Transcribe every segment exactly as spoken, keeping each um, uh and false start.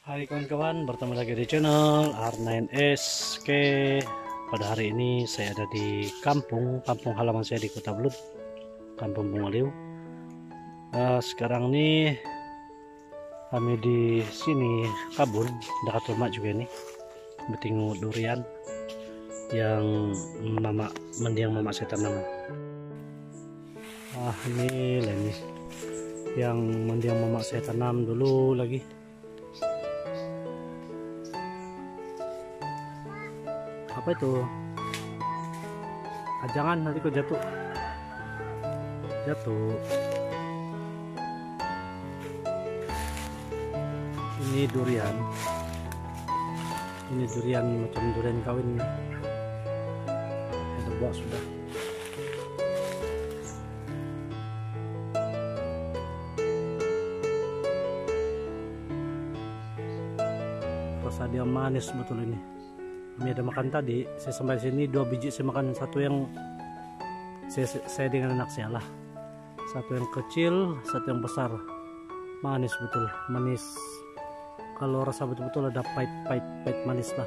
Hai kawan-kawan, bertemu lagi di channel R nine S K. Pada hari ini saya ada di kampung, kampung halaman saya di Kota Belud, Kampung Bunga Liu. Ah, sekarang ni kami di sini kabun, dekat rumah juga ni. Betingu durian yang mama, mendiang mama saya tanam. Ah, ni lah ni. Yang mendiang mama saya tanam dulu lagi. Apa itu? Ah, jangan, nanti kau jatuh. Jatuh. Ini durian. Ini durian, macam durian kawin ni. Ada buah sudah. Rasa dia manis betul ini. Kami ada makan tadi, saya sampai sini dua biji saya makan, satu yang saya, saya dengan anak saya lah. Satu yang kecil, satu yang besar. Manis betul, manis. Kalau rasa betul-betul ada pahit, pahit, pahit manis lah.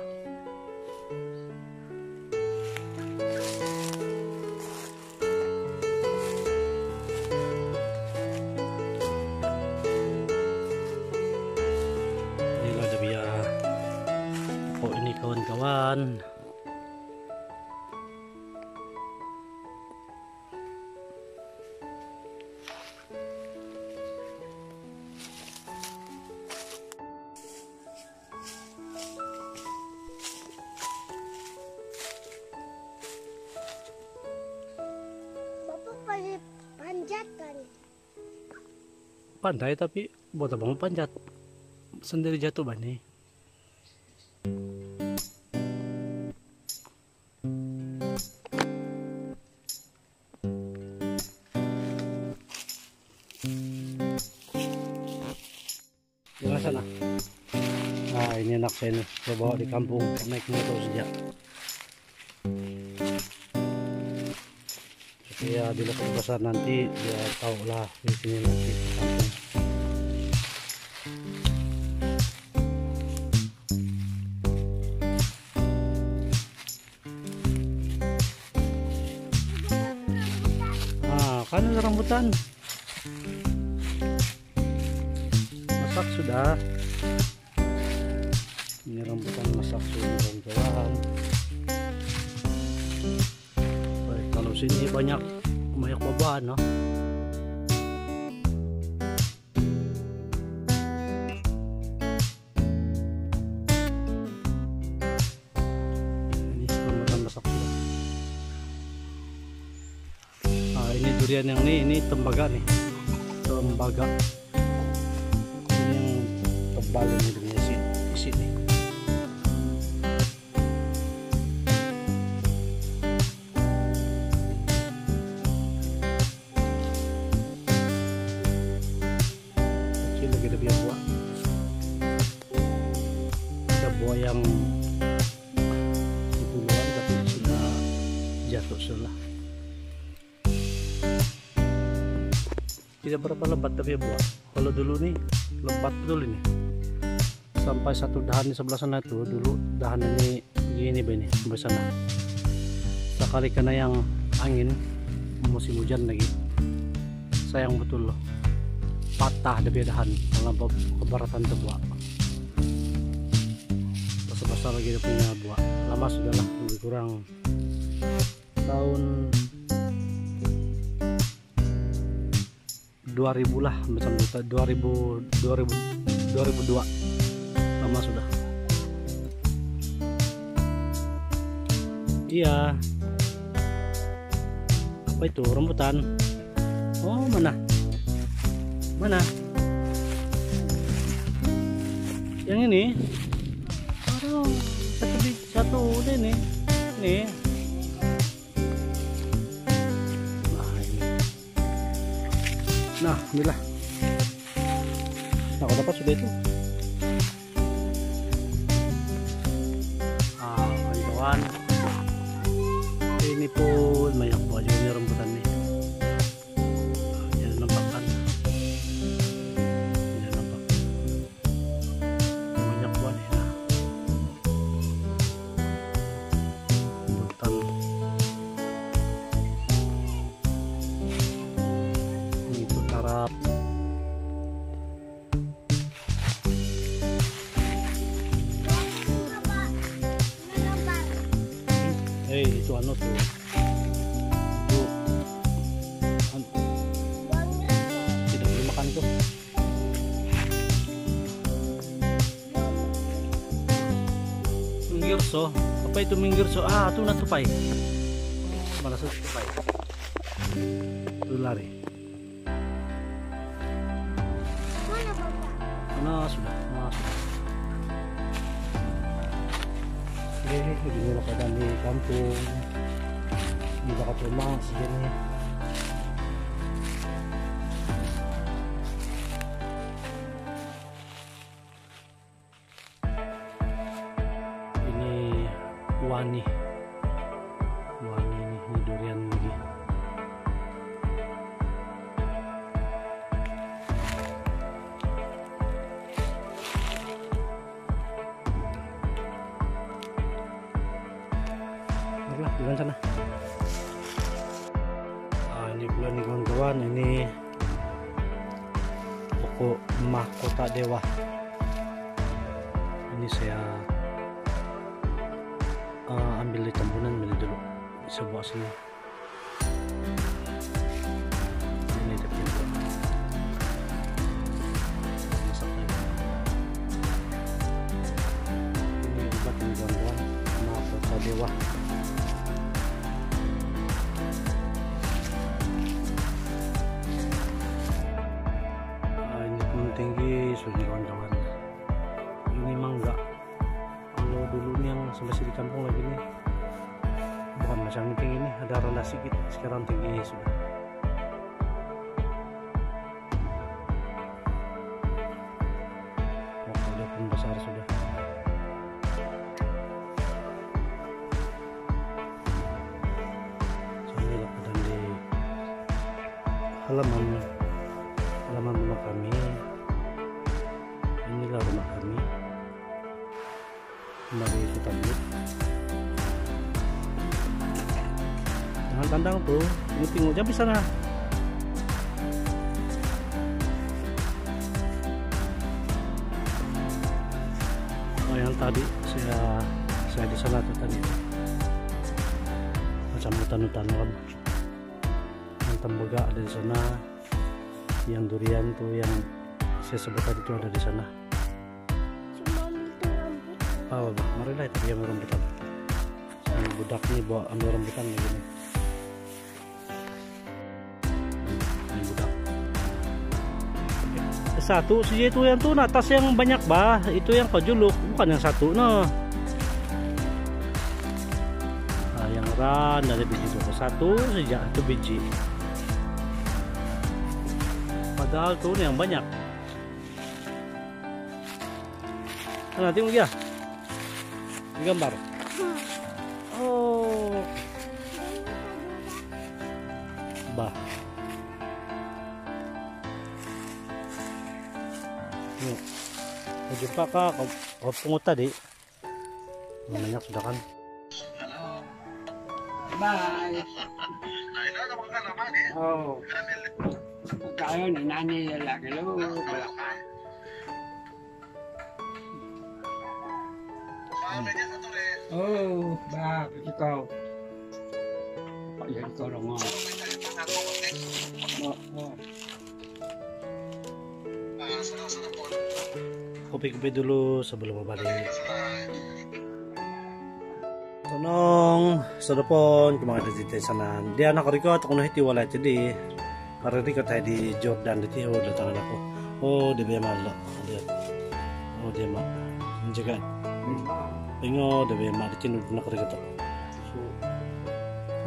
Inilah dia punya pokok ini, kawan-kawan. Bapak pandai panjat kan? Pandai, tapi buat apa mau panjat? Sendiri jatuh, bani. Di sana. Ah, ini anak saya ni. Saya bawa di kampung, naik motor saja. Supaya bila sudah besar nanti, dia tahulah di sini nanti kampung. Ah, kan ada rambutan. Masak sudah. Ini rambutan masak sudah, kawan-kawan. Baik, kalau sini banyak, banyak buah-buahan, no? Ini pun makan masak sudah. Ah, ini durian yang ni, ini tembaga ni. Tembaga. Ini yang tebal ini, dia punya isi, isi ni. Kecil lagi dia punya buah. Ada buah yang di duluan tapi sudah jatuh sudah. Tidak berapa lebat tapi buah. Kalau dulu ni lebat betul ini. Sampai satu dahan di sebelah sana tu, dulu dahan ini begini, begini, sampai sana. Sekali kena yang angin, musim hujan lagi, sayang betul loh. Patah dia punya dahan, terlampau keberatan tu buah. Besar-besar lagi dia punya buah. Lama sudah lah, lebih kurang tahun dua ribu lah, macam tu, dua ribu, dua ribu, dua ribu dua. Lama sudah. Iya. Apa itu? Rambutan. Oh, mana? Mana? Yang ini? Aduh, satu di, satu udah ni. Ni. Nah, ini. Nah, inilah. Nah, aku dapat sudah itu. Ah, kawan-kawan. Ini pun banyak buah juga ni rambutan ni. Jangan nampak kan? Jangan nampak. Anu tu. Tu. Anu. Tidak boleh makan tu. Minggirso. Apa itu minggirso? Ah, tu na tupai. Mana sa tupai? Tu lari. Mana, Papa? Mana sudah? Mana sudah? Okey, beginilah keadaan di kampung. Di dekat rumah segini. Ini wani. Wani ni, ni durian lagi. Marilah, jalan sana. Ah, ini pula ni kawan-kawan, ini pokok mahkota dewa. Ini saya, ah, ambil di Tambunan, beli dulu. Saya bawa sini. Ini dia punya buah. Masak lagi. Ini ubat ini, kawan-kawan. Mahkota dewa. Ah, ini pun tinggi, sudah, kawan-kawan. Ini mangga. Kalau dulu ni yang sampai sini kampung lagi ni, bukan macam ni tinggi ni, ada rendah sikit, sekarang tinggi sudah. Waktu dia pun besar sudah. So, inilah keadaan di halaman, halaman rumah kami. Inilah rumah kami. Mari kita lihat. Jangan tandang tu. Ini tengok, jangan di sana. Oh, yang tadi saya, saya di sana tu tadi. Macam hutan-hutan, kan. Yang tembaga ada di sana. Yang durian tu yang saya sebut tadi tu ada di sana. Cuma ambil tu rambutan. Ah, bah, marilah itu dia ambil rambutan. Yang budak ni bawa ambil rambutan lagi ni. Ini budak. Satu saja itu yang tu, atas yang banyak bah, itu yang kau juluk, bukan yang satu nah. Ah, yang ran dari biji tu satu saja, itu biji. Padahal tu ni yang banyak. Mana, tengok dia. Di gambar. Oh. Bah. Ni. Kau jumpa ka, kau, kau pungut tadi. Banyak sudah kan? Bye. Oh. Kayo ni nani lagi lo. Oh, bah, ikaw. Apa yan ikaw lang, oh. Oh, oh. Kopi-kopi dulu sebelum babalik. Tonong, sodopon, kumangada di taisanan. Di anak riko, tu kuno hiti walai tadi. Hari ni katai di Jordan di tiho datang anak ko. Oh, dia bema lo. Dia. Oh, dia ma. Menjaga. Ingo, dia bema di tino anak riko tu.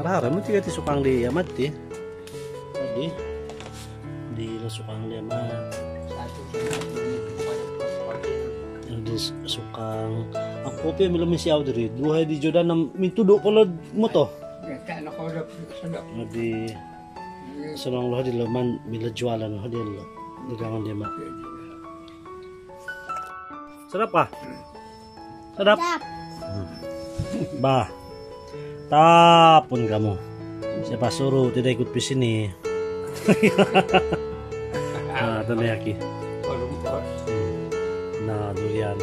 Hara-hara, mesti kati sukang di amat ti. Tadi di lo sukang dia mah. Satu, satu, satu, satu. Yang di s-, sukang. Aku pi milo misiau diri. Dua hari di Jordan nam mintu do kalau moto. Ya, tak nak kau dah sedap. Di senang lo di leman bila jualan lo di lo. Dagangan dia mah. Sedap kah? Sedap. Sedap. Hmm. Bah. Tapun kamu. Siapa suruh tidak ikut di sini? Ah, tu ni aki. Hmm. Nah, durian.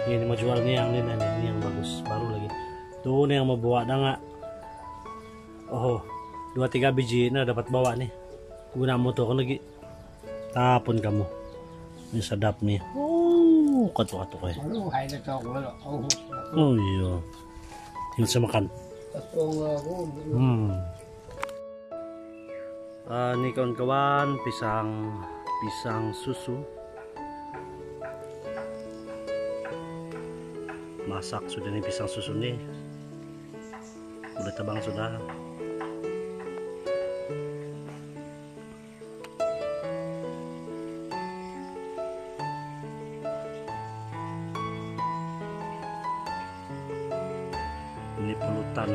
Ini mau jual ni yang ni, ni, ni yang bagus, baru lagi. Tu ni yang mau bawa dah ngak. Oh, dua tiga biji ni dapat bawa ni. Guna motor lagi. Tapun kamu. Ni sedap ni. Oh, katu-katu eh. Oh, hai dah tahu kalau. Oh. Oh iya. Tinggal saya makan. Hmm. Ah, ni kawan-kawan, pisang, pisang susu. Masak sudah ni pisang susu ni. Boleh tabang sudah. Ini pulutan.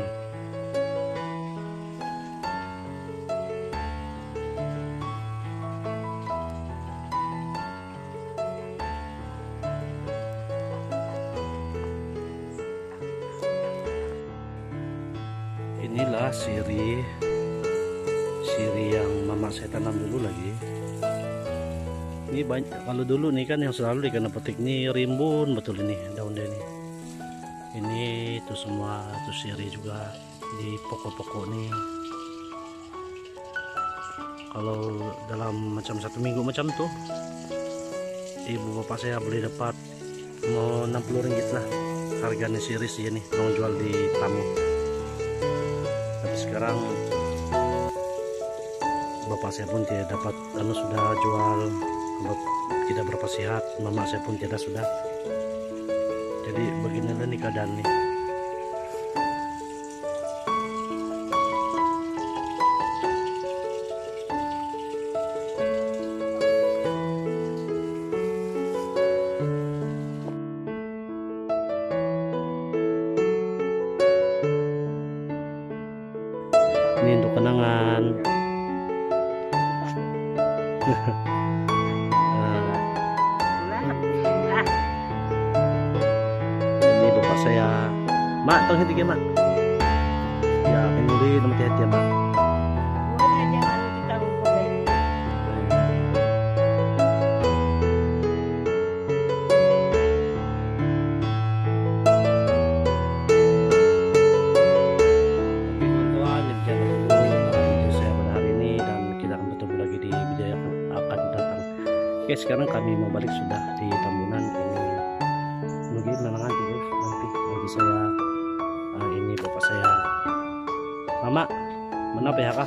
Inilah sirih, sirih yang mamak saya tanam dulu lagi. Ini banyak, kalau dulu ni kan yang selalu dikena petik ni rimbun betul ini daun dia ni. Ini tu semua tu sirih juga di pokok-pokok ni. Kalau dalam macam satu minggu macam tu, ibu bapa saya boleh dapat mau enam puluh ringgit lah harga ni sirih dia ni, orang jual di Tamu. Tapi sekarang bapa saya pun tidak dapat, anu, sudah jual, sebab tidak berapa sihat, mama saya pun tidak sudah. Jadi beginilah ni keadaan ni. Ini untuk kenangan. Ah. Ini bapak saya. Mak, tong hati ke, Mak? Ya, kami nama hati-hati ya, Mak. Oke, kawan-kawan, demikianlah dulu, uh, video saya pada hari ini, dan kita akan bertemu lagi di video yang akan datang. Oke, sekarang kami mau balik sudah di Tambunan. Ini mungkin menangan dulu nanti, nanti saya, uh, ini bapak saya. Mama, mana P H K?